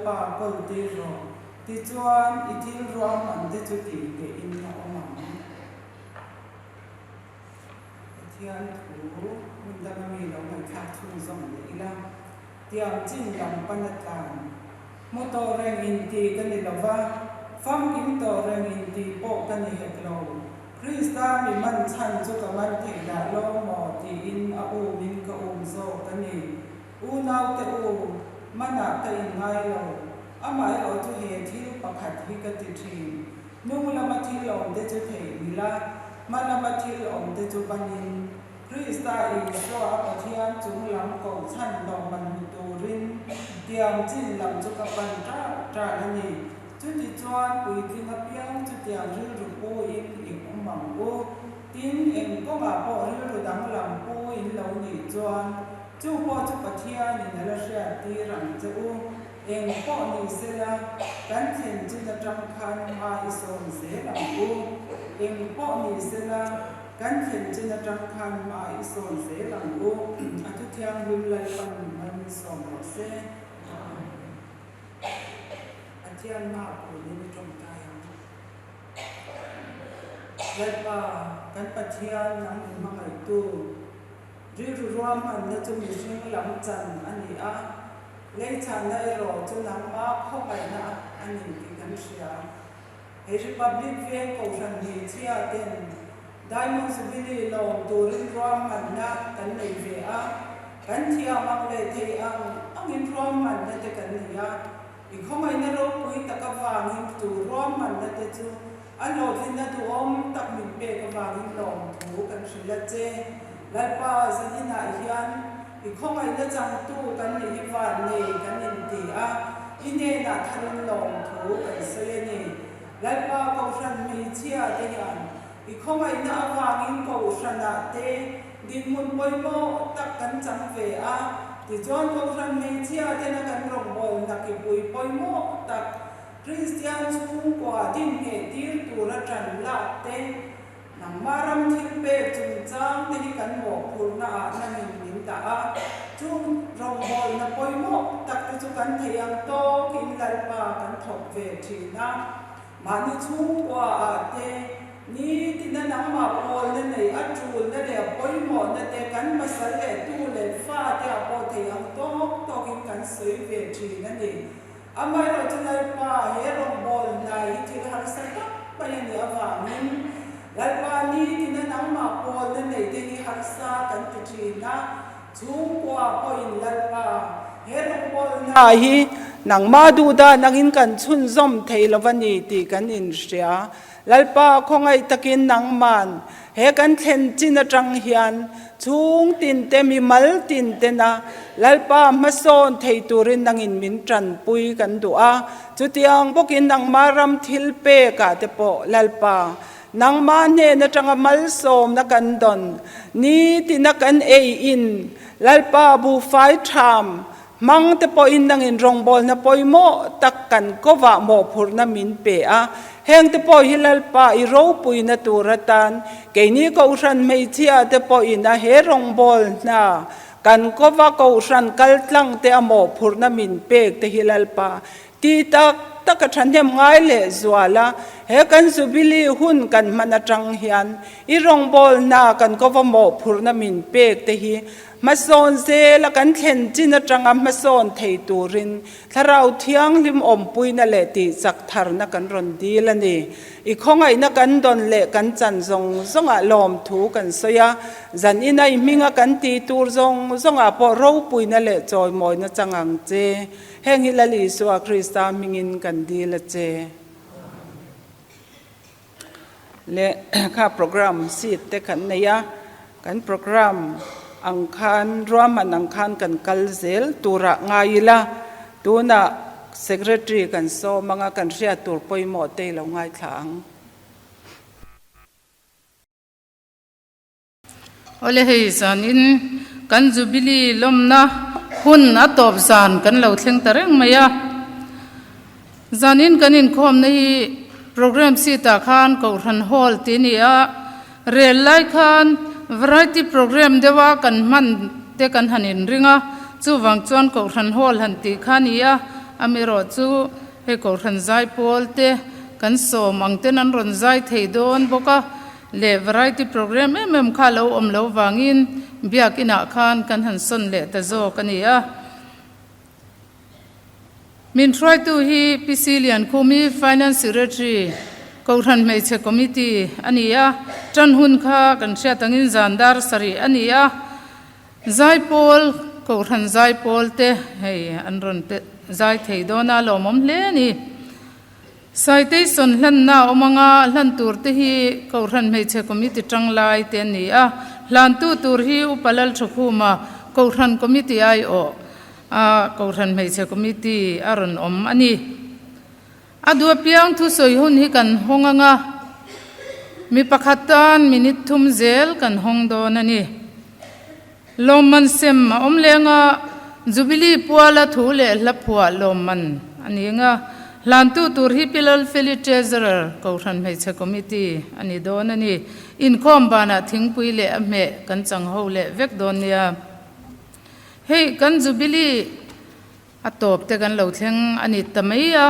Lalpa kawltir rawh, tichuan i thil ruahmante chu tihnghehin a awm ang. Pathian thu hmun danga mi lo ngaihthlak chhunzawm leh ila, tiang chin lam pan a tlan. Hmu tawh reng inti ka ni lo va, famkim tawh reng inti pawh ka ni hek lo. Krista mi man chhan chu ka man thei dah lo maw tiin a umin ka um zawk a ni. Unaute u, manah ka inngai lo. Amaherawh chu he thil pakhat hi ka ti thin. Hnung lama thil awmte chu theih nila, hma lama thil awmte chu banin, Krista Isua a Pathian chung lam kohchhan lawmman hmu turin tiang chin lam chu ka pan ṭah ṭah a ni. Chutichuan puitling apiang chutiang rilru puin i awm ang u. Tin, eng kawngah pawh rilru danglam pu in lo nih chuan chu pawh chu Pathianin a la hriattir ang che u. Eng pawh ni sela, kan thlen chin atang khan hma i sawn zel ang u. Eng pawh ni sela, kan thlen chin atang khan hma i sawn zel ang u. A thu thianghlim Lalpan mal min sawm rawh se. Pathian hma punin i tawngtai ang. Lalpa, kan Pathian nang min hmangaihtu. Rilru ruahmanna chu mihring lam chan a ni a, leichhanna erawh chu nangma khawngaihna a ni tih kan hria. He Republic Veng Kohhran hmeichhia ten Diamond Jubilee lawm turin ruahmanna kan nei ve a, kan thiam ang leh thei ang angin ruahmanna te kan nei a, i khawngaihna ropui tak avangin tu ruahmanna te chu A hlawhtlinna duhawm tak min pek avangin lawmthu kan hrilh a che. Lalpa, zaninah hian i khawngaihna changtu kan nih hi van nei kan inti a, i hnenah tharin lawmthu kan sawi a ni. Lalpa, Kohhran hmeichhia te hian i khawngaihna avangin Kohhranah te dinhmun pawimawh tak kan chang ve a, tichuan Kohhran hmeichhia tena kan rawngbawlna kipui pawimawh tak Kristian chhungkua dinhneh tir tura ṭan lak te, nangmah ram thil pek chungchang te hi kan mawhphurhna ah nangin min dah a, chung rawngbawlna pawimawh tak te chu kan thei ang tawkin Lalpa kan thawk ve ṭhin a. Mahni chhungkua ah te, nitina nangmah pawlna nei a ṭulna leh a pawimawhna te kan pasal leh tu leh fa te ah pawh thei ang tawk tawkin kan sawi ve ṭhin a ni. Amaherawhchu Lalpa, he rawngbâwl hnai hi thil harsa tak mai a nih avângin Lalpa nitina nangmah pâwlna neite hi harsa kan ti ṭhîn a, chhûngkua pawhin Lalpa, he rawngbâwl hnai hi nangmah duh dan angin kan chhunzawm thei lo va ni tih kan inhria. Lalpa khawngaih takin nangman he kan thlen chin atang hian chhung tin te mi mal tin tena Lalpa hmasawn thei turin nangin min tanpui kan duh a, chutiang bawkin nangma ram thil pekah te pawh Lalpa nangma hnen atanga malsawmna kan dawn nitina kan ei in Lalpa buhfai tham Hmang te pawhin nangin rawngbawlna pawimawh tak kan kovah mawhphurhna min pe a, heng te pawh hi Lalpa i ropuina tur atan keini Kohhran hmeichhia te pawhin a he rawngbawlna kan kova Kohhran kaltlang te a mawhphurhna min pek te hi Lalpa ti tak tak a thahnem ngai leh zual a, he kan Jubilee hun kan hman atang hian i rawngbawlna kan kova mawhphurhna min pek te hi Hmasawn zela kan thlen chin atanga hmasawn thei turin Thlarau Thianghlim awmpuina leh tihchak tharna kan rawn dil a ni. I khawngaihna kan dawn leh kan chan zawng zawngah lawmthu kan sawi a, zan ina i hminga kan tih tur zawng zawngah pawh ropuina leh chawimawina chang ang che. Heng hi Lal Isua Krista hmingin kan dil a che. Leh kha program seat te kan nei a, kan program ang khan ruahman ang khan kan kal zel turah ngai ila, tunah secretary kan sawm anga kan hriat tur pawimawh te i lo ngaithla ang. Awle hei zanin kan Jubilee lawmna hun a tawp zan kan lo thleng ta reng mai a. Zanin kan inkhawmna hi program seat ah khan Kohhran Hall tih a ni a, rel lai khan variety program deuha kan hman te kan han inring a, chuvang chuan Kohhran Hall han tih kha a ni a. Amaherawh chu hei Kohhran zaipawl te kan sawm ang ten an rawn zai thei dawn bawk a, leh variety programme em em kha lo awm lo vangin biakinah khan kan han sawn leh ta zawk a ni a. Min hruaitu hi PC Liankhumi, Finance Secretary, Kohhran Hmeichhe Committee a ni a, tan hun kha kan hriat angin zan dar sarih a ni a. Zaipawl, Kohhran zaipawl te hei an rawn zai thei dawn a, lawmawm hle a ni. Citation hlanna a awm anga hlan tur te hi Kohhran Hmeichhe Committee tanglai te an ni a, hlantu tur hi Upa Lalthakhuma Kohhran Committee aiawh a Kohhran Hmeichhe Committee a rawn awm a ni. A duh apiang thusawi hun hi kan hawng anga mi pakhat tan minute thum zel kan hawng dawn a ni. Lawmman sem a awm leng a, Jubilee puala thu leh hla phuah lawmman a ni ang a, hlantu tur hi Pi Lalfeli Treasurer, Kohhran Hmeichhe Committee a ni dawn a ni. Inkhawm banah thingpui leh a hmeh kan chang ho leh vek dawn nia. Hei kan Jubilee a tawp te kan lo thleng a ni ta mai a,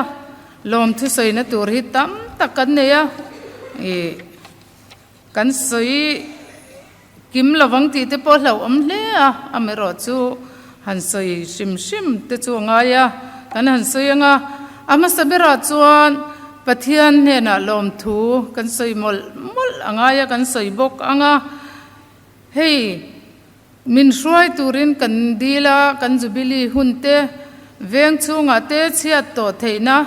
lawmthu sawina tur hi tam tak kan nei a, ih kan sawi kim lovang tih te pawh hlauhawm hle a, amaherawh chu han sawi hrim hrim te chu a ngai a, kan han sawi ang a, a hmasa berah chuan Pathian hnenah lawmthu kan sawi mawlh mawlh a ngai a, kan sawi bawk ang a, hei. Min hruai turin kan dil a, kan Jubilee hun te, veng chhungah te chhiat tawh theihna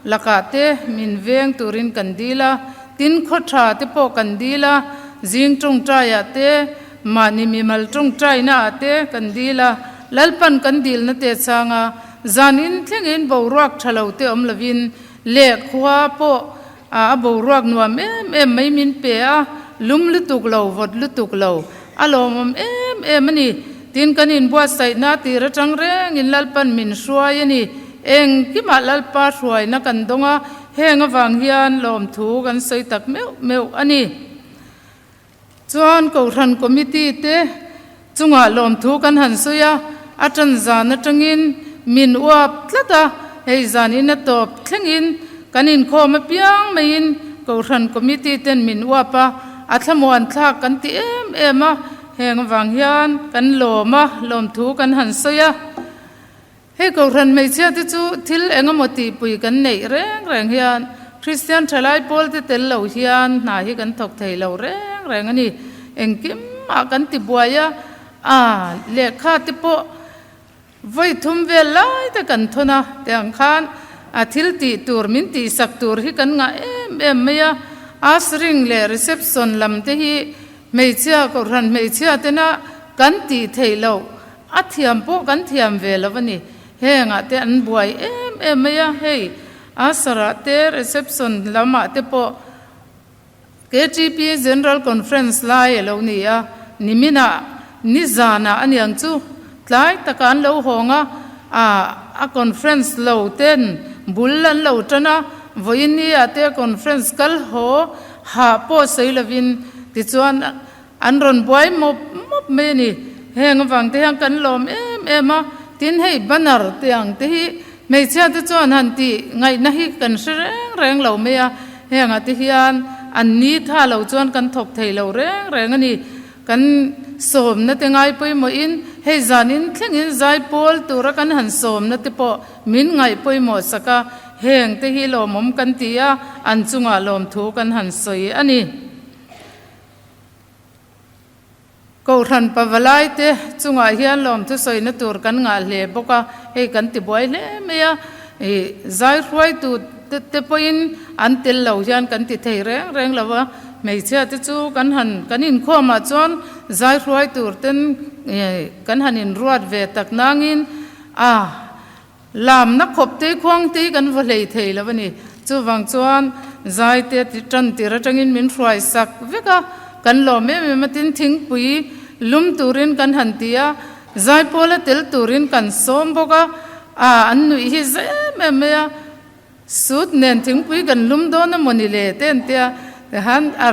lakah te min veng turin kan dil a, tin khaw tha te pawh kan dil a, zing tawngtaiah te, mahni mimal tawngtainaah te kan dil a, Lalpan kan dilna te chhang a, zanin thlengin boruak tha lo te awm lovin lehkhua pawh A boruak nuam em em mai min pe a, lum lutuk lo, vawt lutuk lo, a lawmawm em em a ni. Tin, kan inbuatsaihna tir atang rengin Lalpan min hruai a ni. Engkimah Lalpa hruaina kan dawng a, heng avang hian lawmthu kan sawi tak meuh meuh a ni. Chuan Kohhran Committee te chungah lawmthu kan han sawi a, a tan zan atangin min uap tlat a, hei zan in a tawp thlengin kan inkhawm apiang maiin Kohhran Committee ten min uap a, a thlamuan thlak kan ti em em a, heng avang hian kan lawm a, lawmthu kan han sawi a. Hei Kohhran hmeichhia te chu thil eng emaw tihpui kan neih reng reng hian Kristian thalai pawl te tel lo hian hna hi kan thawk thei lo reng reng a ni. Engkimah kan ti buai a, a lehkha te pawh vawi thum vel lai te kan thawn a, tiang khan a thil tih tur min tihsak tur hi kan ngah em em mai a. Ushering leh reception lam te hi hmeichhia Kohhran hmeichhia tena kan tih theih loh A thiam pawh kan thiam ve lo a ni. Hengah te an buai em em mai a, hei Asar-ah te reception lamah te pawh KTP General Conference lai a lo ni a, niminah nizanah a niang chu tlai taka an lo hawng a, a conference lo ten bul an lo tan a, vawiin-ah te conference kal haw hah pawh sawi lovin tichuan An rawn buai mawp mawp mai a ni. Heng avang te hian kan lawm em em a, tin hei banner te ang te hi hmeichhia te chuan han tih ngaihna hi kan hre reng reng lo mai a, hengah te hian an ni tha lo chuan kan thawk thei lo reng reng a ni. Kan sawmna te ngai pawimawhin hei zanin thlengin zai pawl tura kan han sawmna te pawh min ngaih pawimawh sak a, heng te hi lawmawm kan ti a, an chungah lawmthu kan han sawi a ni. Kohhran pavalai te chungah hian lawmthu sawina tur kan ngah hle bawk a, hei kan ti buai hle mai a, ih zai hruaitu te pawhin an tel lo hian kan ti thei reng reng lo a, hmeichhia te chu kan han kan inkhawmah chuan zai hruai tur ten ih kan han inruat ve tak nangin a Lamna khawp te khuang te hi kan va hlei thei lo a ni. Chuvang chuan zai te tan tir atangin min hruai sak vek a, kan lawm em em a, tin thingpui lum turin kan han ti a, zai pawla tel turin kan sawm bawk a, ah an nuih hi za em em mai a, sut nen thingpui kan lum dawn a mawni le te an tia, tihan a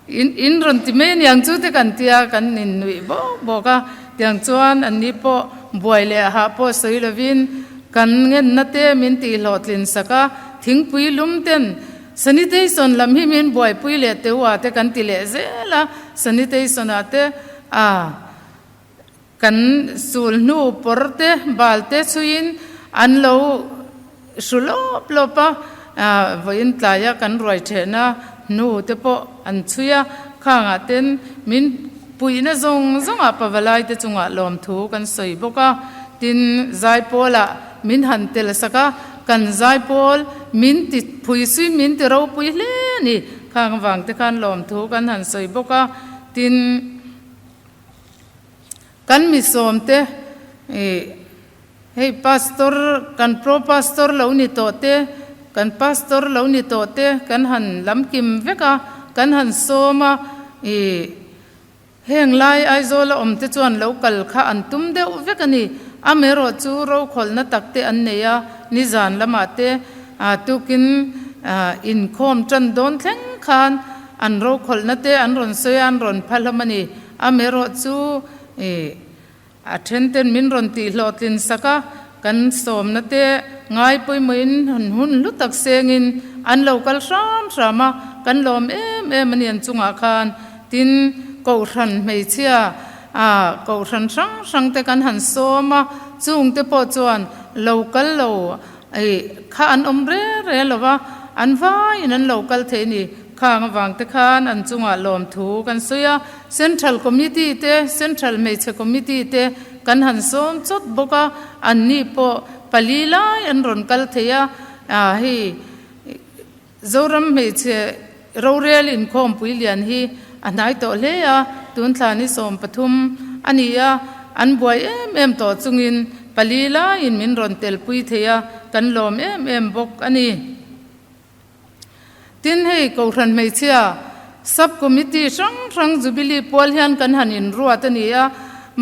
in in rawn ti mai aniang chu te kan tia kan innuih bawk bawk a, tiang chuan an ni pawh buai leh hah pawh sawi lovin. Kan ngenna te min tihhlawhtlin sak a, thingpui lum ten sanitation lam hi min buaipui leh teu a te kan ti leh zel a, sanitation ah te a kan sul hnu pawr te bal te chhuiin an lo hru lawp lawp a, vawiin tlaia kan ruai thehna hnu te pawh an chhui a, khangah ten min puihna zawng zawngah pavalai te chungah lawmthu kan sawi bawk a, tin zaipawlah min han tel sak a, kan zaipawl min ti phuisui min ti ropui hle a ni, khang vang te khan lawmthu kan han sawi bawk a, tin. Kan mi sawmte ih hei pastor kan pro pastor lo ni tawh te kan pastor lo ni tawh te kan han lam kim vek a kan han sawm a ih heng lai Aizawl a awm te chuan lo kal kha an tum deuh vek a ni amaherawh chu rokhawlhna tak te an nei a nizan lamah te ah tukin ah inkhawm tan dawn thleng khan an rokhawlhna te an rawn sawi a an rawn pha hlawm a ni. Amaherawh chu ih a then ten min rawn tih hlawhtlin sak a, kan sawmna te ngai pawimawhin hun hun hlu tak sengin an lo kal hram hram a, kan lawm em em a ni an chungah khan. Tin, Kohhran hmeichhia ah Kohhran hrang hrang te kan han sawm a, chung te pawh chuan lo kal lo ih kha an awm re re lo va, an vaiin an lo kal thei a ni. Khang avang te khan an chungah lawmthu kan sawi a, Central Committee te, Central Hmeichhe Committee te kan han sawm chawt bawk a, anni pawh pali lai an rawn kal thei a, hei Zoram Hmeichhe Rorel Inkhawmpui lian hi a hnai tawh hle a, tun thla ni 13 a ni a, an buai em em tawh chungin pali laiin min rawn telpui thei a, kan lawm em em bawk a ni. Tin, hei Kohhran hmeichhia Sub Committee hrang hrang Jubilee pual hian kan han inruat a ni a,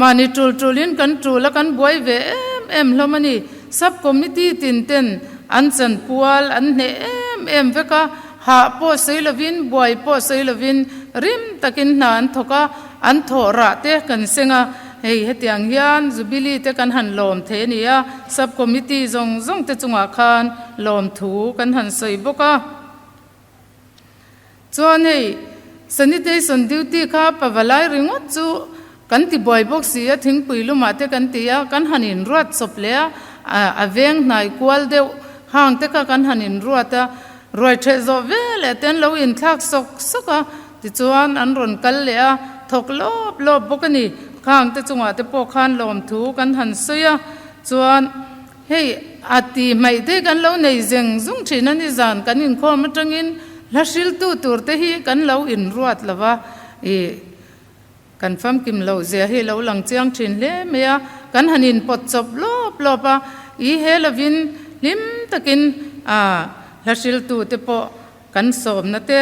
mahni tul tulin kan tul a, kan buai ve em em hlawm a ni. Sub Committee tin ten an chan pual an hneh em em vek a, hah pawh sawi lovin, buai pawh sawi lovin rim takin hna an thawk a, an thawh rah te kan seng a. Hei hetiang hian Jubilee te kan han lawm thei a ni a, Sub Committee zawng zawng te chungah khan lawmthu kan han sawi bawk a. Chuan hei Sanitation duty kha pavalai ringawt chu kan ti buai bawk si a, thingpui lumah te kan ti a, kan han inruat chawp leh a, a veng hnai kual deuh hang te kha kan han inruat a, ruai ṭheh zawh veleh te an lo inthlak sawk sawk a. Tichuan an rawn kal leh a, thawk lawp lawp bawk a ni. Khang te chungah te pawh khan lawmthu kan han sawi a, chuan hei a ti hmaih te kan lo nei zeng zung thin a ni zan kan inkhawm atangin hla hriltu tur te hi kan lo inruat lo va, ih kan famkim loh zia hi lo lang chiang thin hle mai a, kan han inpawt chawp lawp lawp a, ih he lovin hlim takin hla hriltu te pawh Kan sawmna te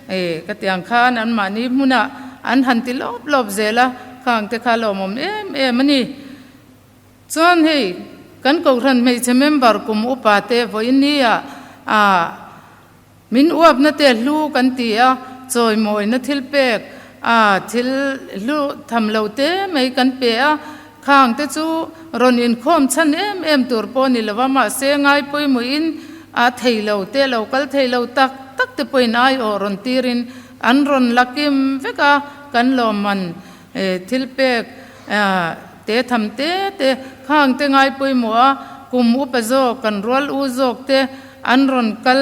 eh ka tiang khan anmahni hmunah an han ti lawp lawp zel a, khang te kha lawmawm em em a ni. Chuan hei kan Kohhran hmeichhe member kum upa te vawiin nia ah min uapna te hlu kan ti a, chawimawina thil pek ah thil hlu tham lo te mai kan pe a, Khang te chu rawn inkhawm chhan em em tur pawh ni lova, mahse ngai pawimawhin a thei lo te, lo kal thei lo tak tak te pawhin aiawh rawn tirin an rawn la kim vek a, kan lawmman thil pek te tham te te khang te ngai pawimawh a, kum upa zawk kan rual u zawk te an rawn kal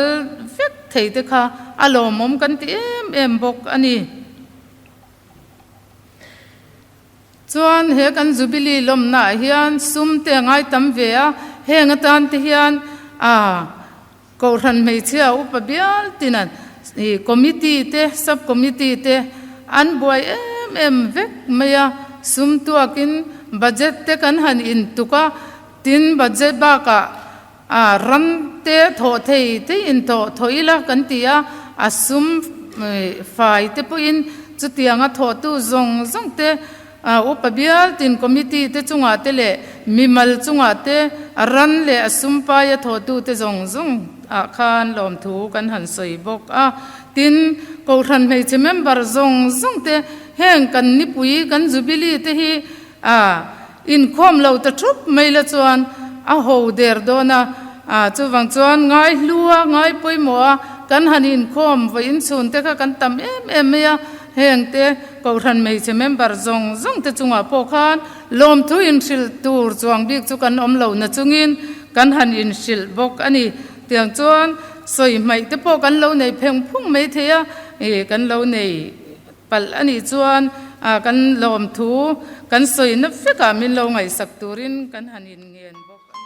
vek thei te kha a lawmawm kan ti em em bawk a ni. Chuan he kan Jubilee lawmnaah hian sum te a ngai tam ve a, heng atan te hian a Kohhran hmeichhia upa bial tina ih committee te sub committee te an buai em em vek mai a, sum tuakin budget te kan han intuk a, tin budget bakah a ram te thawh thei thei in thawh thawh ila kan ti a, a sum fai te pawhin chutianga thawhtu zawng zawng te upa bial tin committee te chungah te leh mimal chungah te a ran leh a sum paia thawhtu te zawng zawng ah khan lawmthu kan han sawi bawk a. Tin, Kohhran hmeichhe member zawng zawng te heng kan nipui kan jubilee te hi a inkhawm lo ta thup mai la chuan. a ho der dawn a, ah chuvang chuan ngai hlu a, ngai pawimawh a, kan han inkhawm vawi inchhun te kha kan tam em em mai a, heng te Kohhran hmeichhe member zawng zawng te chungah pawh khan lawmthu inhrilh tur chuang bik chu kan awm lo na chungin kan han inhrilh bawk a ni. Tiang chuan sawi hmaih te pawh kan lo nei pheng phung mai thei a, ih kan lo nei palh a nih chuan ah kan lawmthu kan sawi na vekah min lo ngaihsak turin kan han inngen bawk a ni.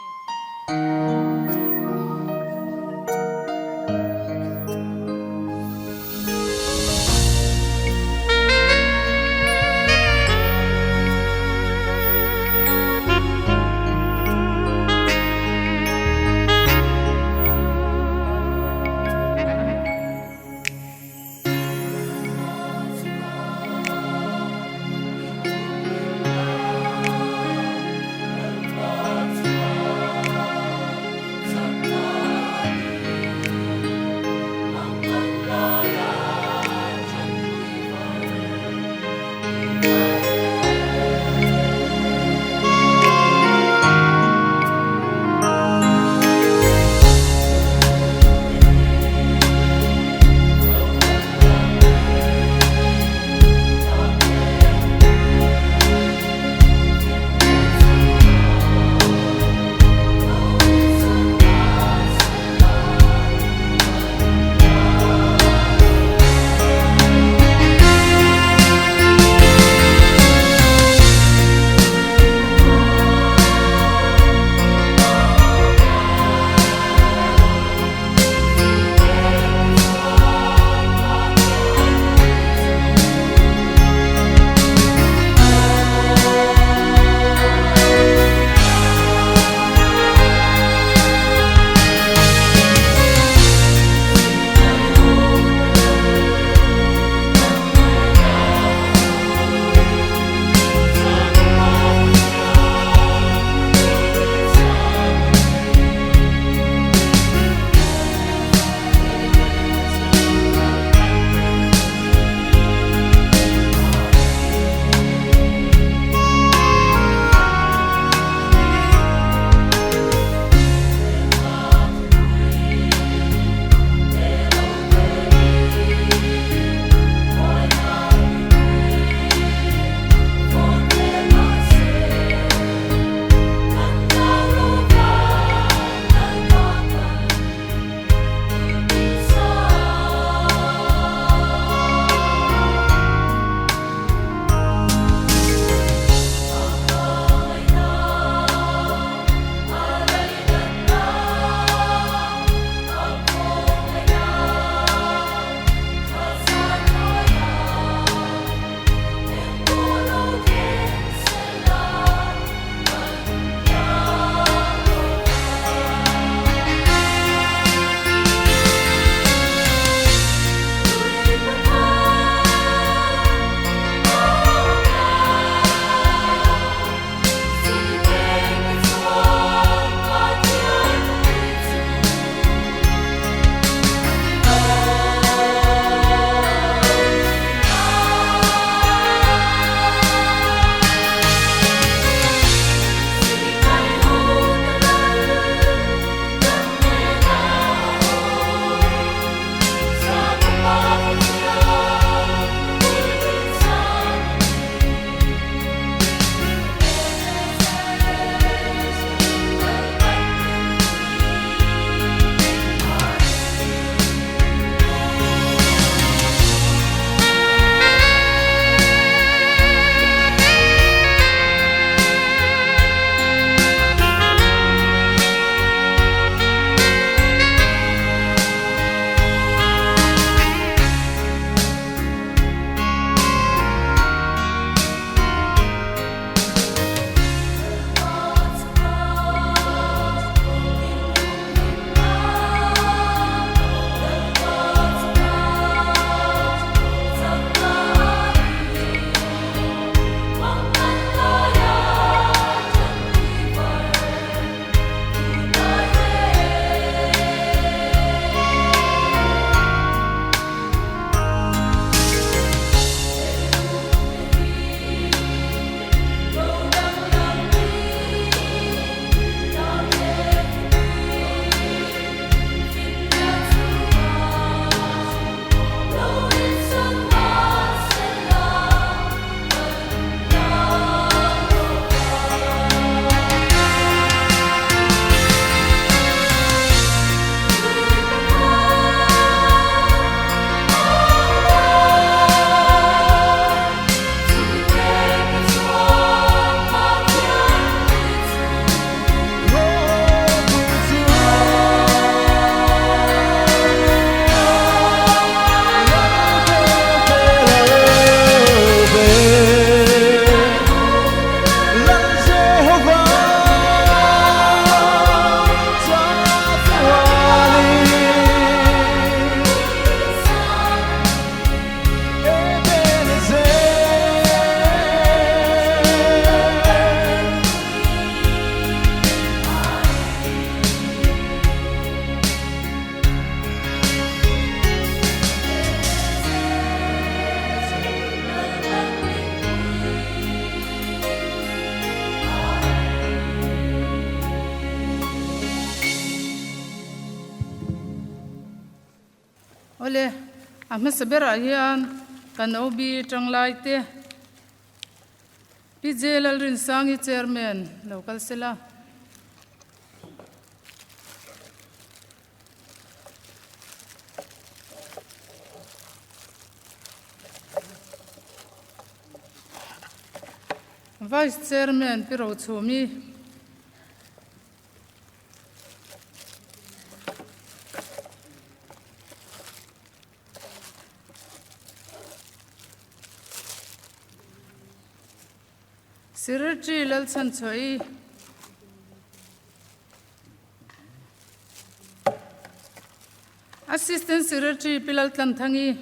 Awle, a hmasa berah hian kan OB tanglai te Pi J Lalrinsangi Chairman lo kal sela. Vice Chairman Pi Rochhumi. Secretary Lalchhanchhuahi. Assistant Secretary Pi Laltlanthangi.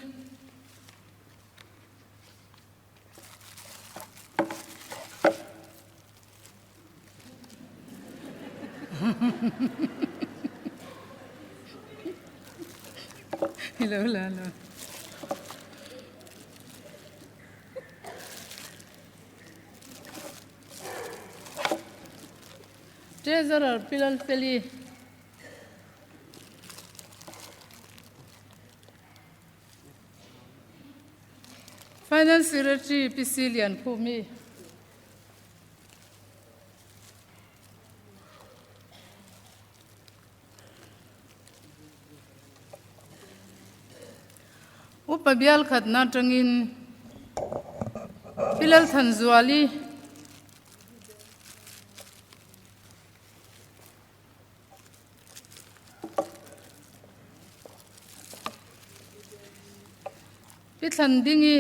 Hello, Lalo. Treasurer Pilal Feli. Finance Secretary PC Lian Khumi. Upa bial khatna atangin Pi Lalthanzuali Pi Thlandingi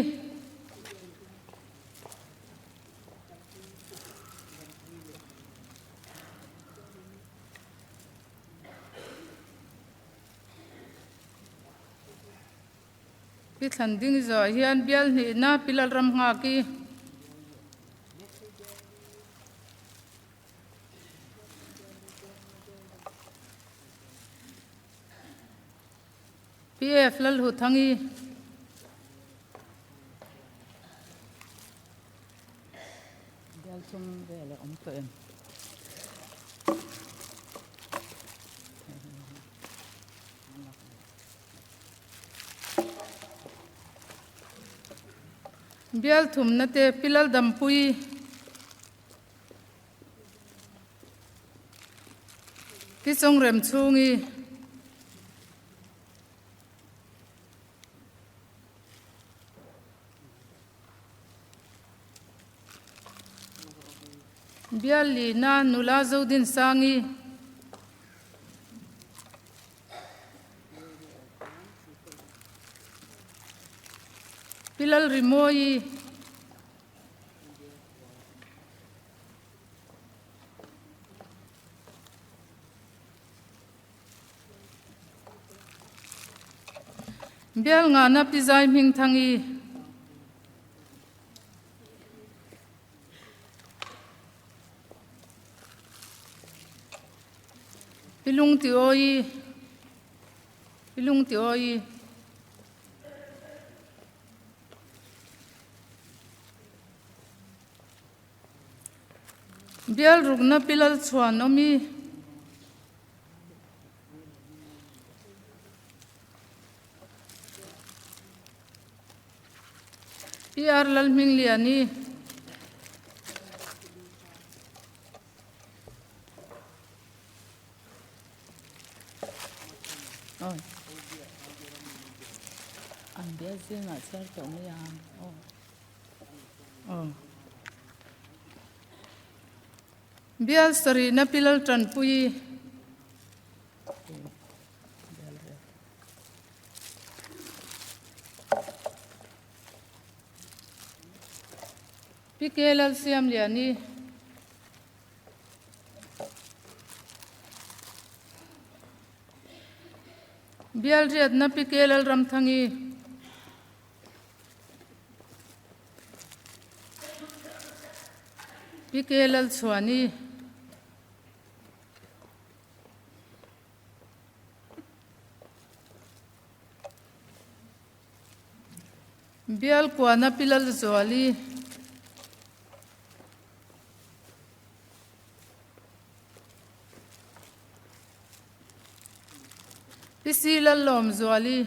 Pi thlan ding zawh hian bial hnihna Pi Lalram Nghaki Pi F Lalhuthangi Bial chung vel a awm tawh em? Bial thumna te Pi Laldampui Pi Chawngremchhungi Bial lihna nula Zodinsangi. Pi Lalrimawi. Bial ngahna Pi Zai Hmingthangi. Pi Lungtiawi. Pi Lungtiawi. Bial rukna Pi Lalchhuanawmi. Pi R Lalhmingliani. Oi. An bial zingah chhiar tawh mai ang. Aw. Aw. Bial sarihna Pi Laltanpuii. Pi K Lalsiamliani. Bial riatna Pi K Lalramthangi. Pi K Lalchhuani. Bial kuana Pi Lalzuali. Pi Si Lallawmzuali.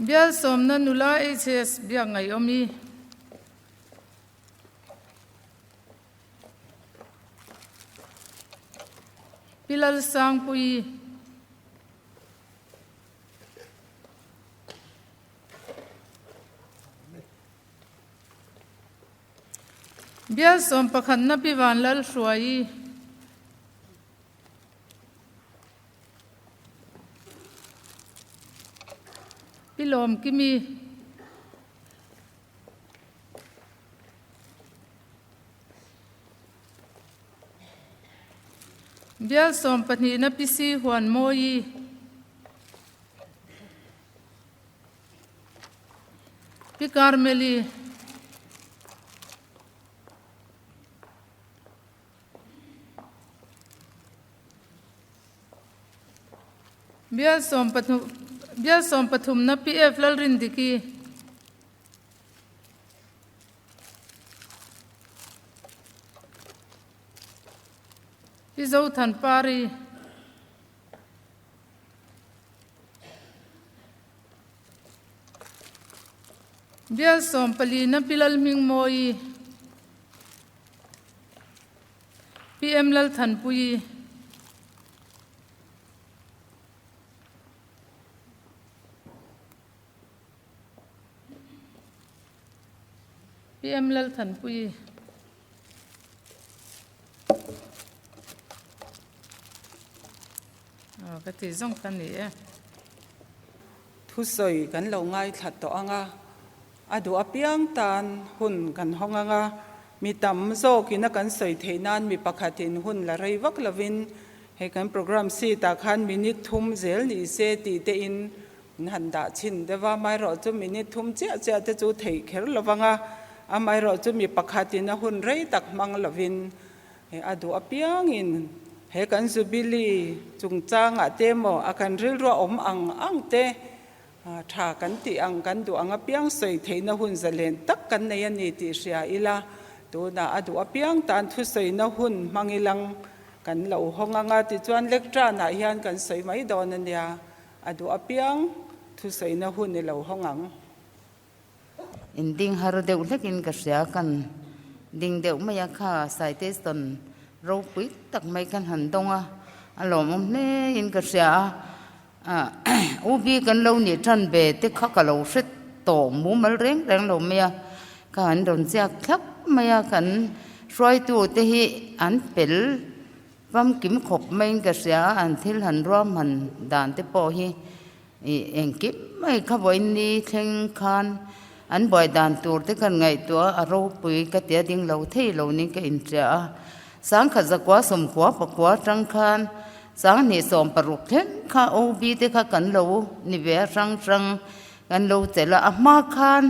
Bial sawmna nula HS biak ngaihawm i. Pi Lalsangpuii. Bial sawm pakhatna Pi Vanlalhruaii. Pi Lawmkimi. Bial sawm pahnihna Pi Si Huanmawii. Pi Carmeli. Bial sawm pathum Bial sawm pathumna Pi F Lalrindiki. Pi Zothanpari. Bial sawm palina Pi Lalhmingmawii, Pi M Lalthanpuii, Pi M Lalthanpuii. Ka ti zawng kha ni e. Thusawi kan lo ngaithla tawh ang a, a duh apiang tan hun kan hawng ang a, mi tam zawkin a kan sawi theih nan mi pakhatin hun la rei vak lovin hei kan program sheet ah khan minute thum zel ni se tih te in min han dah chhin deuh a, amaherawh chu minute thum chiah chiah te chu theih kher lo vang a, amaherawh chu mi pakhatin a hun rei tak hmang lovin A duh apiangin he kan Jubilee chungchangah te emaw a kan rilru a awm ang ang te tha kan tih ang kan duh ang apiang sawi theihna hun zalen tak kan nei a ni tih hria ila, tunah a duh apiang tan thusawina hun hmang ilang kan lo hawng ang a, tichuan lectern-ah hian kan sawi mai dawn a nia, a duh apiang thusawina hun i lo hawng ang. In ding har deuh hlekin ka hria, kan ding deuh mai a, kha citation ropui tak mai kan han dawng a, a lawmawm hle in ka hria a, UB kan lo nih tan ve te kha ka lo hre tawh mumal reng reng lo mai a, kha an rawn chiak thlap mai a, kan hruaitu te hi an fel famkim khawp maiin ka hria a, an thil han ruahman dan te pawh hi. Ih engkim mai kha vawiin ni thleng khan an buai dan tur te kan ngaihtuah a ropui ka tia ding lo thei lo ning ka inhria a. Sangkhat zakua sawmkua pakua atang khan sanghnih 16 thleng kha OB te kha kan lo ni ve a hrang hrang kan lo chelh a, a hma khan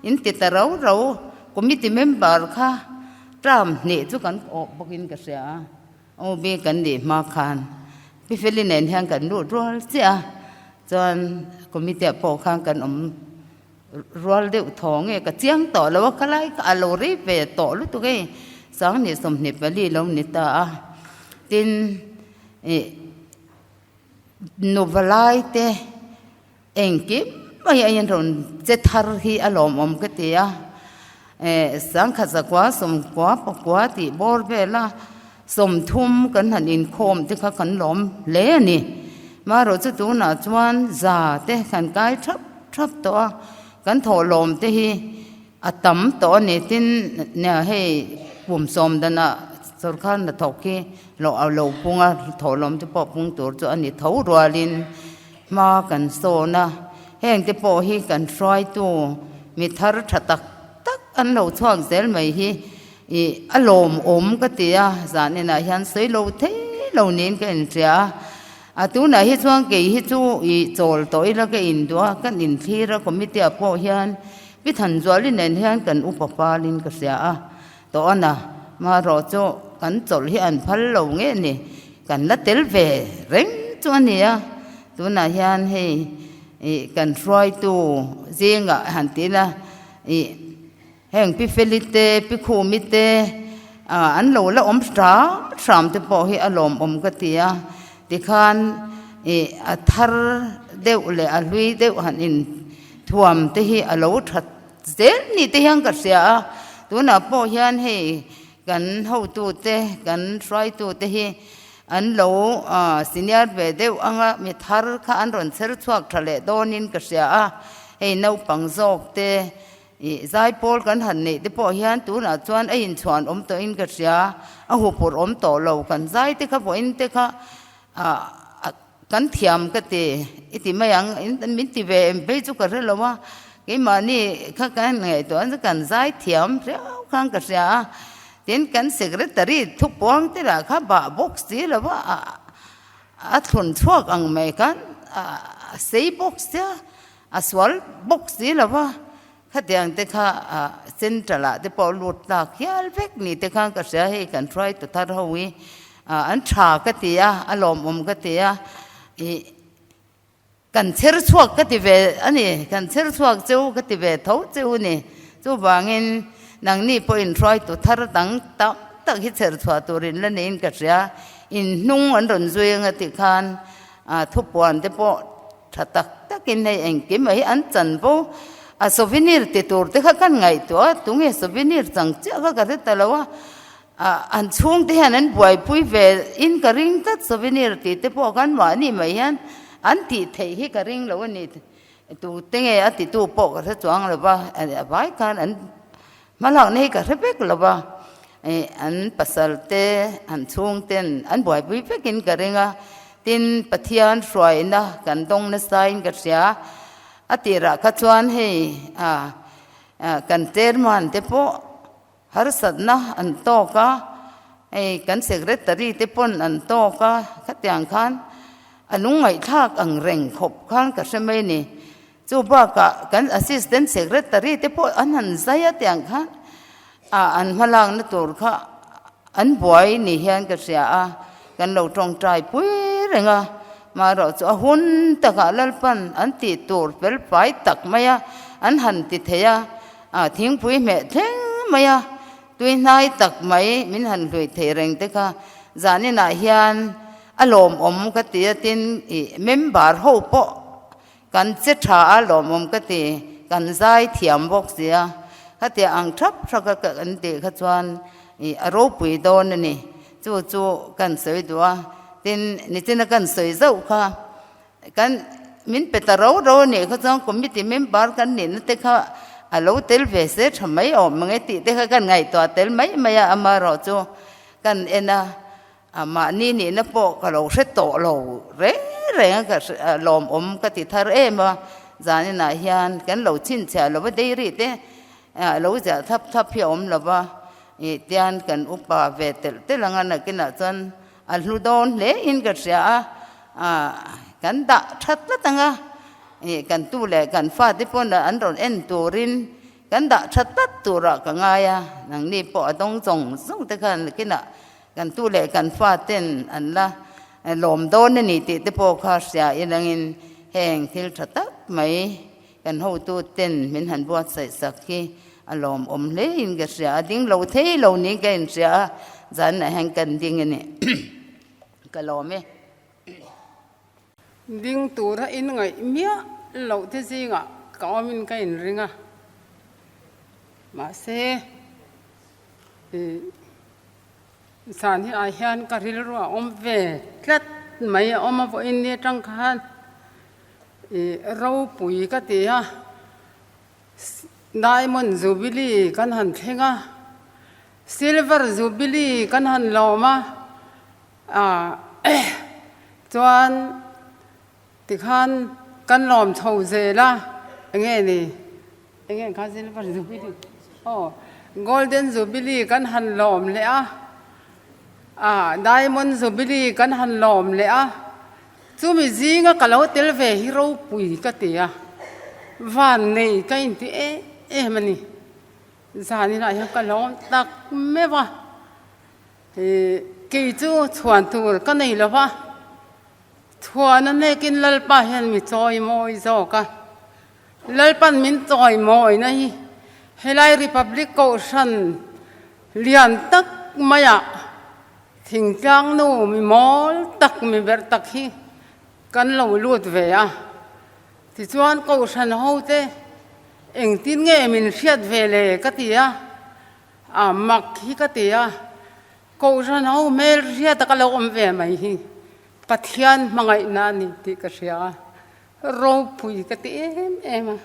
in ti ta rau rau committee member kha term hnih chu kan awh bawkin ka hria a. OB kan nih hma khan Pi Feli nen hian kan lut rual chiah a, chuan committee ah pawh khan kan awm rual deuh thaw nge ka chiang tawh lo a, khalai kha a lo rei ve tawh lutuk hei sanghnih 24 lo ni ta a, tin ih nuva lai te Engkim mai a inrawn che thar hi a lawmawm ka ti a, eh sangkhat zakua sawmkua pakua tih bawr vela 30 kan han inkhawm te kha kan lawm hle a ni. Marawh chu tunah chuan za te kan kai thap thap tawh a, kan thawhlawm te hi a tam tawh a ni. Tin, nia hei kum sawm danah sorkar hnathawk hi hlawh a lo pung a, thawhlawm te pawh pung tur chu a ni tho rualin. Hma kan sawn a, heng te pawh hi kan hruaitu mi thar tha tak tak an lo chhuak zel mai hi ih a lawmawm ka ti a, zan inah hian sawi lo thei lo niin ka inhria a, a tunah hi chuan kei hi chu ih chawl tawh ila ka induh a, kan inthlir a committee ah pawh hian Pi Thanzuali nen hian kan upa palin ka hria a, tawh a na, marawh chu kan chawlh hi an phal lo nge ni, kan la tel ve reng chu a ni a, tunah hian hei ih kan hruaitu zingah han ti ila ih heng Pi Feli te Pi Khumi te ah an lo la awm hram hram te pawh hi a lawmawm ka ti a, tikhan ih a thar deuh leh a hlui deuh han in. thuam te hi a lo that zel ni te hian ka hria a, tunah pawh hian hei kan hotute kan hruaitute hi an lo senior ve deuh anga mi thar kha an rawn chher chhuak tha leh dawnin ka hria a, hei naupang zawk te Ih, zaipawl kan han neih te pawh hian tunah chuan a inchhuan awm tawhin ka hria, a hupurh awm tawh lo, kan zai te kha vawiin te kha ah kan thiam ka ti, i ti mai ang, min ti ve em phei chu ka hre lo a, keimahni kha kan ngaihtuah chu kan zai thiam riau khan ka hria a, tin kan secretary thupuang te lah kha bah bawk si lo va, a thlun chhuak ang mai khan a sei bawk sia. A sual bawk si lo va, khatiang te kha central ah te pawh lut tlak hial vek ni te khan ka hria hei kan hruaitu thar ho hi an tha ka ti a, a lawmawm ka ti a, ih kan chher chhuak ka ti ve a ni, kan chher chhuak cheu ka ti ve tho cheu a ni, chuvangin nangni pawhin hruaitu thar dang tam tak hi chher chhuah turin la niin ka hria, in hnung an rawn zui anga tih khan thupuan te pawh Tha tak takin hei engkim a hi an chan bo a, souvenir ti tur te kha kan ngaihtuah a, tunge souvenir chang chiah kha ka hre ta lo a, ah an chhungte hian an buaipui ve in ka ring tlat souvenir tih te pawh khan mahni mai hian an tih theih hi ka ring lo a ni, tute nge a titu pawh ka hre chuang lo va, a vai khan an hmalakna hi ka hre vek lo va, ih an pasal te an chhung ten an buaipui vekin ka ring a, tin Pathian hruaina kan dawng nasa in ka hria, a tirah kha chuan hei ah kan chairman te pawh harsatna an tawk a, hei kan secretary te pawn an tawk a, khatiang khan a lungngaihthlak ang reng khawp khan ka hre mai a ni. Chu bakah kan Assistant Secretary te pawh an han zai a tiang khan ah an hmalakna tur kha an buai ni hian ka hria a, kan lo tawngtai pui reng a, marawh chu a hun takah Lalpan an tih tur fel fai tak mai a, an han ti thei a, ah thingpui hmeh thleng mai a, tui hnai tak mai min han hlui thei reng te kha zaninah hian a lawmawm ka ti a, tin ih member ho pawh Kan che tha a lawmawm ka ti, kan zai thiam bawk sia, khatia ang thap thak a kan tih kha chuan ih a ropui dawn a ni, chu chu kan sawi duh a, tin nichina kan sawi zauh kha kan min pe ta ro ro a nih kha chuan committee member kan nihna te kha a lo tel ve se tha mai awm ang e tih te kha kan ngaihtuah tel mai mai a, amaherawh chu kan en a. A mahni nihna pawh ka lo hre tawh lo reng reng a, ka lawmawm ka ti thar em a, zaninah hian kan lo chhinchhiah lo va dairy te lo ziah thap thap hi a awm lo va, ih tian kan upa ve telh telh ang a, nakinah chuan a hlu dawn hle in ka hria a, kan dah that tlat ang a, ih kan tu leh kan fate pawn an rawn en turin kan dah that tlat turah ka ngai a, nangni pawh a dawng zawng zawng te khan nakinah Kan tu leh kan fa ten an la lawm dawn a ni tih te pawh kha hria ilangin heng thil tha tak mai kan hotu ten min han buatsaih sak hi a lawmawm hle in ka hria a, ding lo thei lo niin ka inhria a, zanah hian kan ding a ni ka lawm e. Ding tura inngaih miah loh te zingah ka awmin ka inring a, mahse Zan hi ah hian ka rilru a awm ve tlat mai a awm a, vawiin ni atang khan ih ropui ka ti a, Diamond Jubilee kan han thleng a, Silver Jubilee kan han lawm a, ah chuan tikhan kan lawm chho zel a, enge ni? Enge kha silver jubilee aw golden jubilee kan han lawm leh a ah diamond jubilee kan han lawm leh a chumi zinga ka lo tel ve hi ropui ka ti a van nei ka inti em em a ni zaninah hian ka lawm tak meuh a ih kei chu chhuan tur ka nei lo va chhuan a hnekin Lalpa hian mi chawi mawi zawk a. Lalpan min chawi mawina hi helai Republic Kohhran lian tak maiah thingtlang nu mi mawl tak mi berh tak hi kan lo lut ve a. Tichuan Kohhran hote engtin nge min hriat ve le ka ti a, a mak hi ka ti a, Kohhran ho hmel hriata ka lo awm ve mai hi Pathian hmangaihna a ni tih ka hria a, ropui ka ti em em a.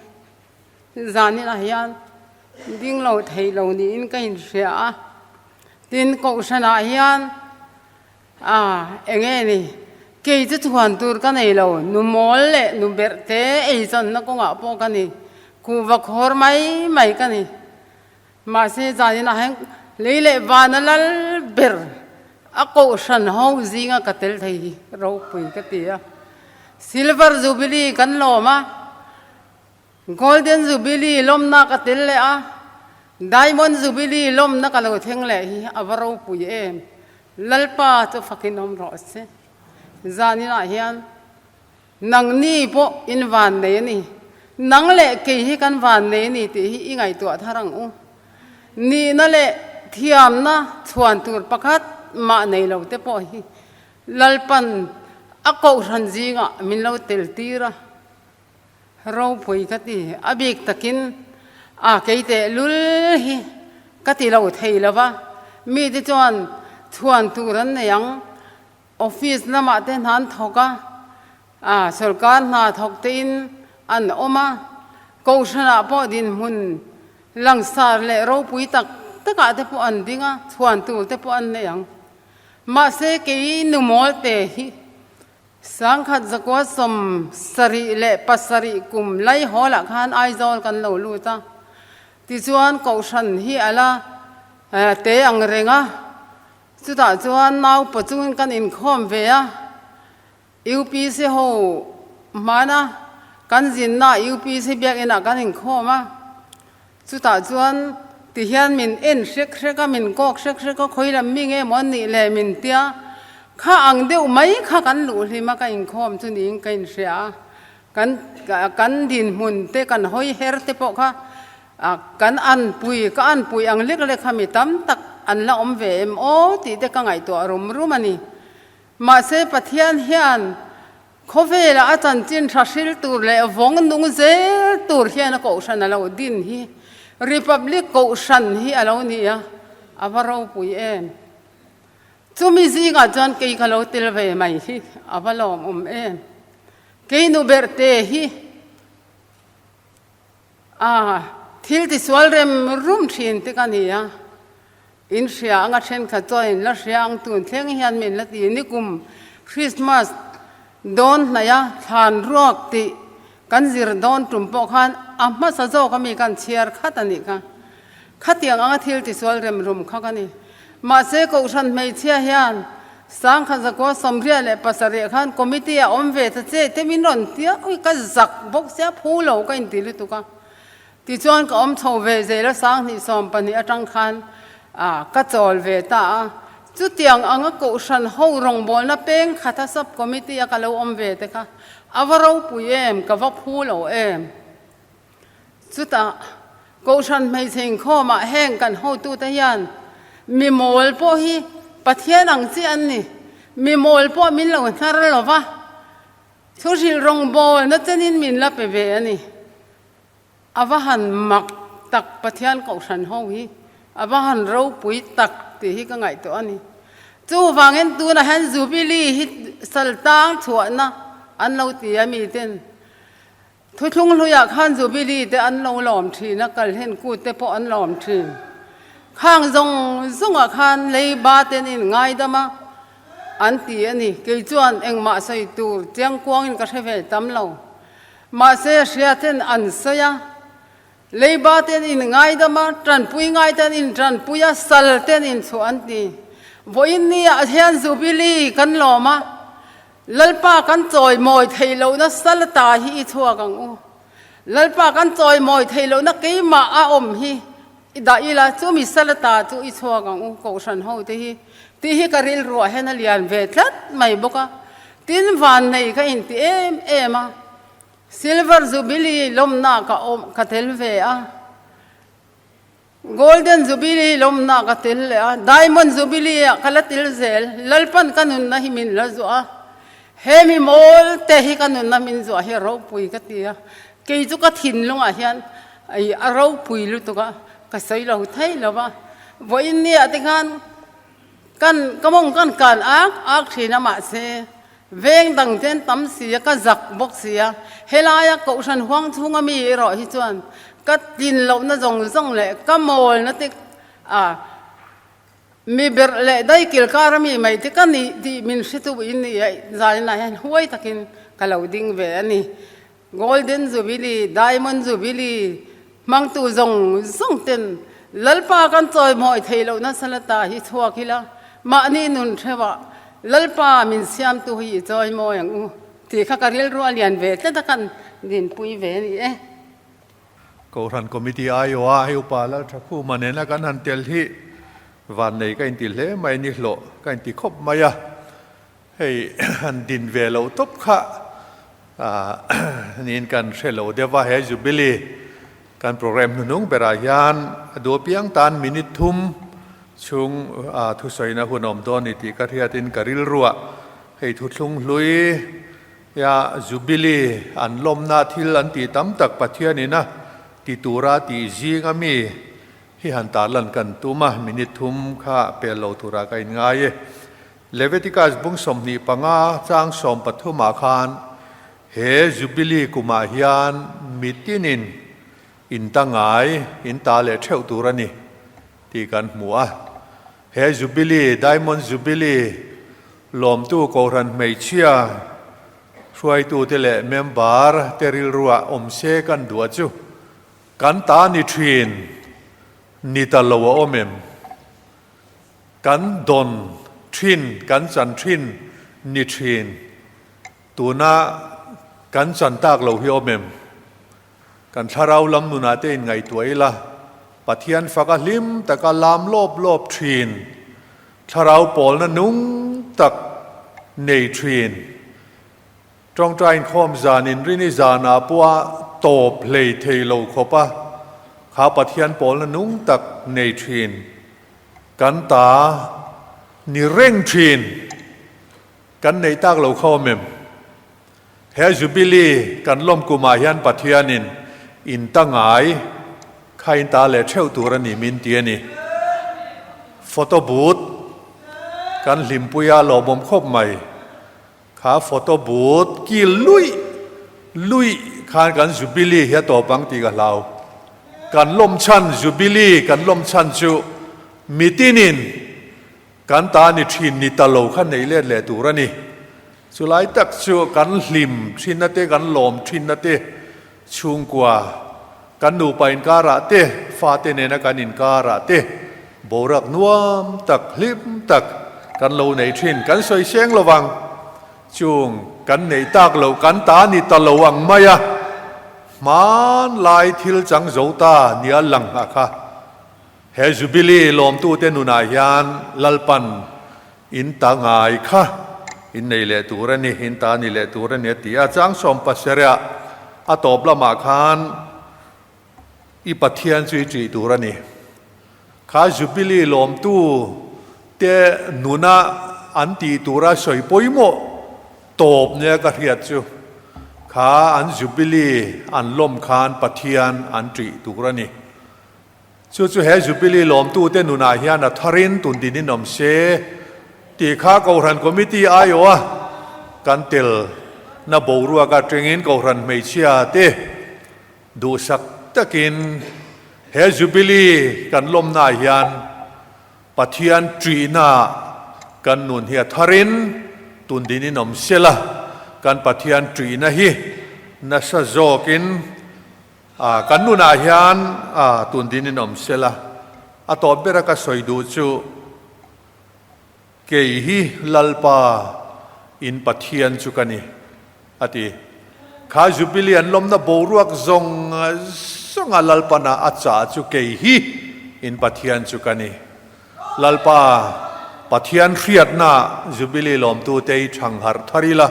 Zaninah hian ding lo thei lo niin ka inhria a, tin Kohhranah hian A, enge ni? Kei chu chhuan tur ka nei lo, nu mawl leh nu berh te eizawnna kawngah pawh ka ni, kuhva khawr mai mai ka ni. Mahse zanin ah hian lei leh vana lal ber a kohhran ho zinga ka tel thei hi ropui ka ti a. Silver Jubilee kan lawm a. Golden Jubilee lawmna ka tel leh a, Diamond Jubilee lawmna ka lo thleng leh hi a va ropui em! Lalpa chu fakin awm rawh se. Zaninah hian nangni pawh in van nei a ni. Nang leh kei hi kan van nei a ni tih hi i ngaihtuah thar ang u. Nihna leh thiamna chhuan tur pakhat mah nei lo te pawh hi Lalpan a kohhran zingah min lo tel tir a. Ropui ka ti, a bik takin a kei teh lul hi ka ti lo thei lo va, mite chuan chhuan tur an nei ang, office lamah te hna an thawk a, a sorkar hna thawk tein an awm a, kohhranah pawh dinhmun langsar leh ropui tak takah te pawh an ding a, chhuan tur te pawh an nei ang. Mahse kei nu mawl te hi Sangkhat zakua 77 kum lai hawlah khan Aizawl kan lo lut a, tichuan Kohhran hi a la te ang reng a, chutah chuan naupa chungin kan inkhawm ve a, UPC ho hmana kan zinna UPC biakinah kan inkhawm a, chutah chuan Tihian min en hrek hrek a, min kawk hrek hrek a, khawi lam mi nge maw an nih le min tia, kha ang deuh mai kha kan luh hlim a, ka inkhawm chu niin ka inhria a, kan kan dinhmun te kan hawi her te pawh kha kan anpui ka anpui ang lek lek kha mi tam tak an la awm ve em aw tih te ka ngaihtuah rum rum a ni. Mahse Pathian hian Khawvelah a chanchin tha hril tur leh vawng nung zel tur hian a kohhran a lo din hi Republic kohhran hi a lo ni a, a va ropui em. Chumi zingah chuan kei ka lo tel ve mai hi a va lawmawm em. Kei nu berhte hi a thil tisual rem rum thin te ka ni a, In hria anga thenkhat chuan in la hria ang tun thleng hian min la ti nikum Christmas dawn hnaih a thlan ruak tih kan zir dawn tum pawh khan a hmasa zawk ami kan chhiar khat a nih kha. Khatiang anga thil tisual rem rum kha ka ni. Mahse Kohhran hmeichhia hian Sangkhat zakua 87 khan committee a awm ve ta che te min rawn tia ui ka zak bawk sia phu lo ka inti lutuk a. Tichuan ka awm chho ve zel a, 2012 atang khan ka chawl ve ta a. Chutiang anga Kohhran ho rawngbawlna peng khata sub committee a ka lo awm ve te kha a va ropui em, ka va phu lo em. Chutah Kohhran hmeichhe inkhawmah heng kan hotute hian mi mawl pawh hi Pathian ang chi an ni, mi mawl pawh min lo hnar lo va, thuhrilh rawngbawlna chenin min la pe ve a ni. A va han mak tak Pathian Kohhran ho hi a va han ropui tak tih hi ka ngaihtuah a ni. Chuvangin tunah hian Jubilee hi saltang chhuahna an lo ti a miten thuthlung hluiah khan Jubilee te an lo lawm thin a, kalhen kut te pawh an lawm thin. Khang zawng zawngah khan leiba ten in ngaidam a an ti a ni. Kei chuan engmah sawi tur chiangkuangin ka hre ve tam lo. Mahse, hriaten an sawi a, leiba ten in ngaidam a, tanpui ngai ten in tanpui a, sal ten in chhuah an ti. Vawiin niah hian Jubilee kan lawm a, Lalpa kan chawimawi theih lohna sal ata hi i chhuak ang u. Lalpa kan chawimawi theih lohna keimah a awm hi i dah ila, chumi sal ata chu i chhuak ang u, Kohhran hote hi. Tih hi ka rilruah hian a lian ve tlat mai bawk a. Tin vannei ka inti em em a, Silver Jubilee lawmna ka awm ka tel ve a, Golden Jubilee lawmna ka tel leh a, Diamond Jubilee ah ka la tel zel, Lalpan ka nunna hi min la zuah a. He mi mawl te hi ka nunna min zuah hi a ropui ka ti a, kei chu ka thinlungah hian a ropui lutuk a, ka sawi lo thei lo va. Vawiin nia te khan kan ka mawng kan kan ak ak thin a mahse veng dang te an tam si a, ka zak bawk si a, helaia kohhran huang chhunga mi erawh hi chuan ka tlin lohna zawng zawng leh ka mawlna te a Mi berh leh dai kil kar a mi mai te ka nih tih min hretu in ni a, zaninah hian huai takin ka lo ding ve a ni. Golden Jubilee, Diamond Jubilee hmangtu zawng zawng ten Lalpa kan chawimawi theih lohna salata hi chhuak ila, mahni nun hreuhah Lalpa min siamtu hi i chawimawi ang u tih kha ka rilru a lian ve tlat a kan dinpui ve a ni e. Kohhran Committee aiawha hei upa Lalthakhuma nena kan han tel hi vannei ka inti hle mai ni hlawh ka inti khawp mai a, hei han din ve loh tawp kha niin kan hre lo deuh a, he Jubilee kan programme hnuhnung berah hian a duh apiang tan minute thum chhung thusawina hun awm dawn ni tih ka hriatin ka rilruah hei thuthlung hlui Ia Jubilee an lawmna thil an tih tam tak Pathian ina ti tura tih zing a mi hi han tarlan kan tum a, minute thum kha pel lo tura ka inngai e. Leviticus bung 25 chang 13 ah khan he Jubilee kumah hian mitinin in ta ngai in ta leh theuh tur a ni tih kan hmu a. He Jubilee, Diamond Jubilee, lawmtu Kohhran hmeichhia hruaitute leh member te rilruah awm se kan duh a chu kan ta ni thin ni ta lo a awm em? Kan dawn thin, kan chan thin ni thin tuna kan chan tak lo hi awm em? Kan thlarau lam nunah te inngaihtuah ila, Pathian faka hlim taka lam lawp lawp thin, thlarau pawlna nung tak nei thin. Tawngtai inkhawm zan inrini zanah pawha tawp hlei thei lo khawpa kha Pathian pawlna nung tak nei thin kan ta ni reng thin. Kan neih tak lo kha awm em? He Jubilee kan lawm kumah hian Pathianin in ta ngai kha in ta leh theuh tur a ni min ti a ni. Photo booth kan hlimpui a lawmawm khawp mai. Kha photo booth kil luih luih khan kan Jubilee hi a tawp ang tih ka hlau. Kan lawm chhan Jubilee kan lawm chhan chu mitinin Kan ta ni thin ni ta lo kha nei let leh tur a ni. Chulai tak chu kan hlim thinna te, kan lawm thinna te, chhungkua, kan nupa inkarah te, fate nena kan inkarah te boruak nuam tak, hlim tak kan lo nei thin. Kan sawi seng lo vang. Chung kan neih tak loh, kan ta ni ta lo ang mai a, hmanlai thil chang zo ta nia lang a kha. He Jubilee lawmtute nunah hian Lalpan in ta ngai kha in nei leh tur a ni, in ta ni leh tur a ni a ti a. Chang sawmpasarih a tawp lamah khan i Pathian chu i ṭih tur a ni. Kha Jubilee lawmtu te nuna an tih tura sawi pawimawh tawp nia ka hriat chu kha an Jubilee an lawm khan Pathian an ṭih tur a ni. Chu chu he Jubilee lawmtute nunah hian a tharin tun dinin awm se tih kha Kohhran Committee aiawha kan tel na boruak atangin Kohhran hmeichhia te duhsak takin he Jubilee kan lawmnaah hian Pathian ṭihna kan nun hi a tharin tun dinin awm sela kan Pathian ṭihna hi nasa zawkin A, kan nunah hian a, tun dinin awm se la, a tawp bera ka sawi duh chu, Kei hi Lalpa in Pathian chu ka ni, a ti. Kha Jubilee an lawmna boruak zawng zawnga Lalpana a chah chu kei hi in Pathian chu ka ni. Lalpa Pathian hriatna Jubilee lawmtute i thangharh thar ila,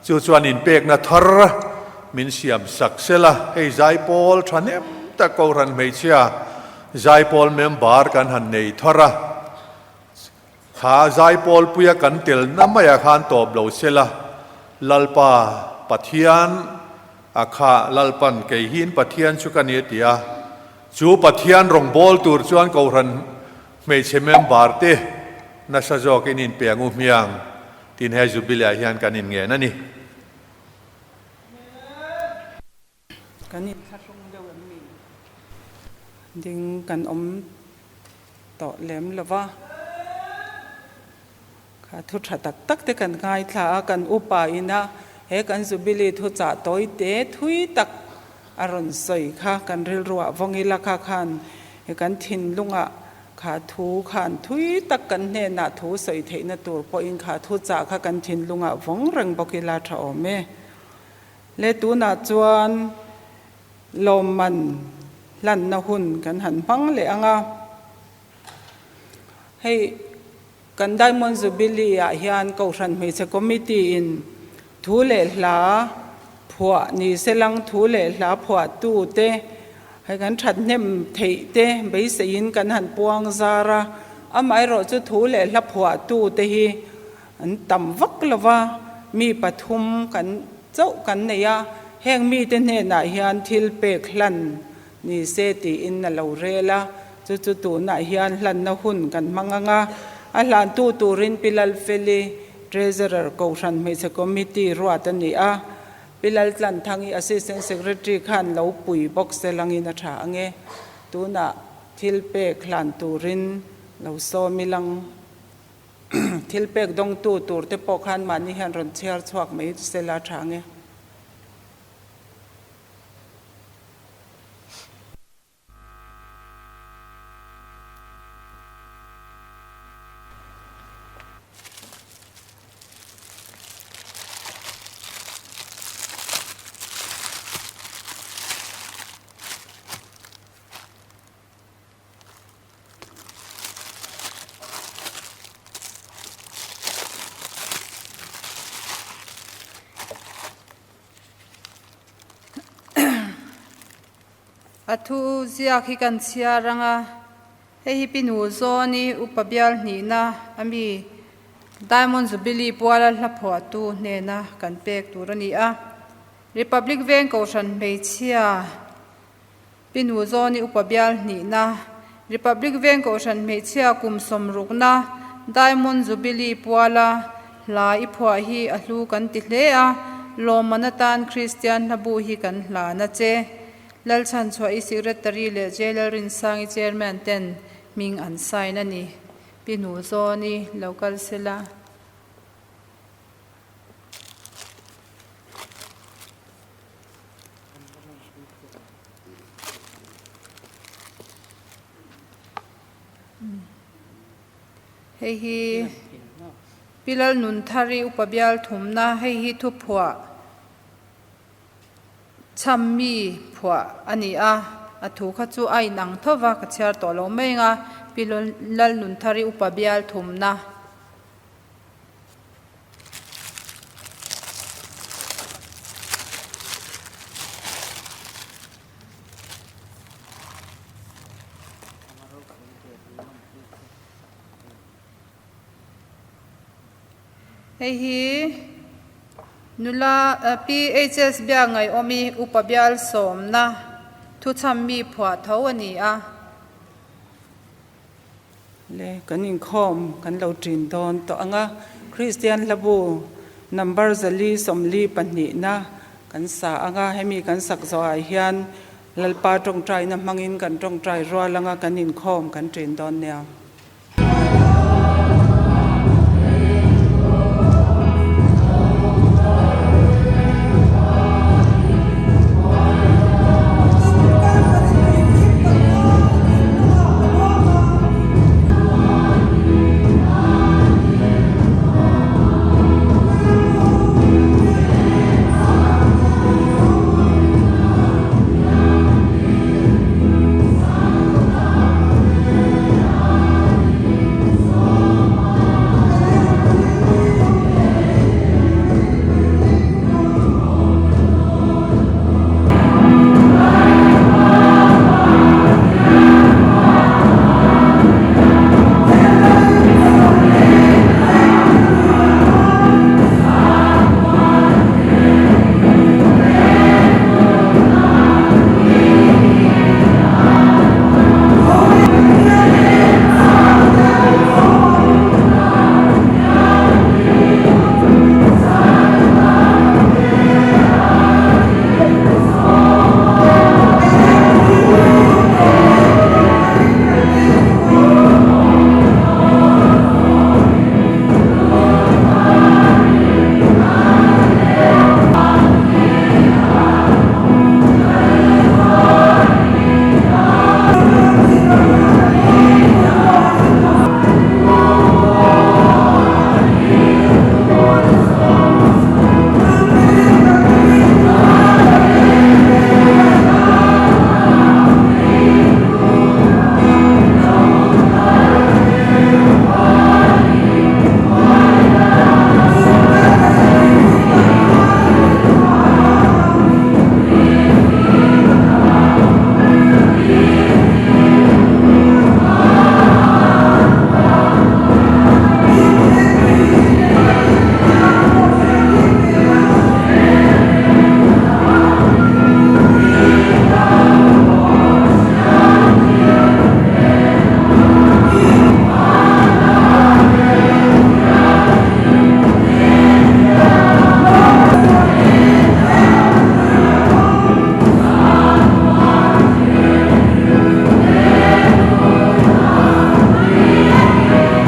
chu chuan inpekna thar min siam sak sela, hei zaipawl thahnem tak Kohhran hmeichhia zaipawl member kan han nei thar a, kha zaipawl puia kan telna maiah khan tawp lo sela. Lalpa Pathian a kha Lalpan kei hi in Pathian chu ka ni a ti a. Chu Pathian rawngbâwl tur chuan Kohhran hmeichhe member te nasa zawkin inpe ang u hmiang tin he Jubilee ah hian kan inngen a ni. Kan inthlahrung deuh em ni? Ding kan awm tawh lem lo va. Kha thu tha tak tak te kan ngaithla a, kan upa ina he kan Jubilee thuchah tawi te thui tak a rawn sawi kha kan rilruah vawng ila kha khan he kan thinlungah kha thu khan thui tak kan hnenah thu sawi theihna tur pawhin kha thuchah kha kan thinlungah vawng reng bawk ila tha awm e. Le tunah chuan lawmman hlanna hun kan han hmang leh ang a, hei kan Diamond Jubilee ah hian Kohhran Hmeichhe Committee in thu leh hla phuah ni selang thu leh hla phuahtu te hei kan thathnem theih te beiseiin kan han puang zar a, amaherawhchu chu thu leh hla phuahtu te hi An tam vak lo va, mi pathum kan chauh kan nei a, heng mite hnenah hian thil pek hlan ni se tiin a lo rel a, chu chu tunah hian hlanna hun kan hmang ang a, a hlantu turin Pi Lalfeli, Treasurer, Kohhran Hmeichhe Committee ruat a ni a, Pi Laltlanthangi, Assistant Secretary khan lo pui bawk se langin a tha ang e, tunah thil pek hlan turin lo sawm ilang. Thil pek dawngtu tur te pawh khan mahni hian rawn chhiar chhuak mai sela tha nge. A thu ziak hi kan chhiar ang a, hei hi Pinu zawn i upa bial hnihna a mi Diamond Jubilee puala hla phuahtu hnena kan pek tur a ni a. Republic Veng Kohhran hmeichhia Pi Nu Zawni upa bial hnihna, Republic Veng Kohhran hmeichhia kum sawmrukna Diamond Jubilee puala hla i phuah hi a hlu kan ti hle a, lawmman atan Kristian hlabu hi kan hlan a che. Lalchhanchhuah i Secretary leh J Lalrinsangi Chairman ten hming an sign a ni. Pi Nu Zawni lo kal sela. Hei hi Pi Lalnunthari upa bial thumna hei hi thuphuah chhammi phuah a ni a, a thu kha chu a inang tho va ka chhiar tawh lo mai ang a, Pi Lalnunthari upa bial thumna. Hei hi nula PHS biak ngaihawm i upa bial sawmna thuchham mi phuah tho a ni a. Le kan inkhawm kan lo ṭin dawn tawh ang a, Kristian hlabu number 442 na kan sa ang a, hemi kan sak zawhah hian Lalpa ṭawngṭaina hmangin kan ṭawngṭai rual ang a, kan inkhawm kan ṭin dawn nia.